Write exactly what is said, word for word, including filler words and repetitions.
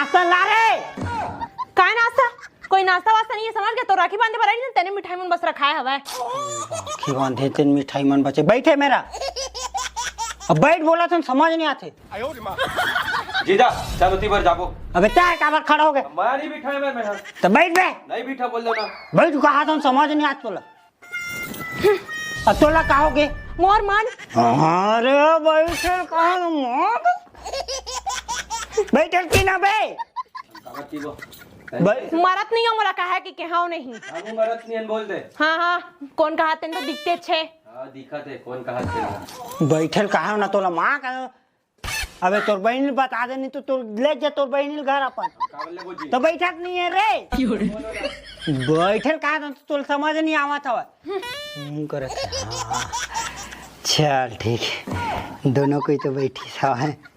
नाश्ता ला रे। काय नाश्ता? कोई नाश्ता वास्ता नहीं है, समझ गए? तो राखी बांधे बर आई ना, तेने मिठाई मन बस रखाए हवय। राखी बांधे तेन मिठाई मन बचे। बैठे मेरा। अब बैठ, बोला तुम समझ नहीं आते। जीजा, चलो ती बर जाबो। अबे तैं काबर खड़ा हो गए? मैं नहीं बिठा मैं, मैं हाँ। तो बैठ बे। नहीं बिठा बोल दो ना। बैठ, कहा तुम समझ नहीं आते तोला। अब तोला का हो गए? मोर मन। अरे बैठल कहा मोर? बैठल की ना बे? काबर की वो? बै- मरत नहीं हो मोला, कहा कि कहा नहीं। हम मरत नहीं बोल दे। हाँ हाँ, कौन कहा तेन तो दिखते छे। हाँ दिखत है, कौन कहा छे? बैठल कहा ना तोला माँ का। अबे तोर बहन बता दे, नहीं तो तोर ले जा तोर बहन घर अपन। काबर ले बोल जी? तो बैठत नहीं है रे। बैठल कहा था, तोला समझ नहीं आवत हवा। हम्म, करत है। हाँ। चल ठीक है, दोनों कोई तो बैठी सब है।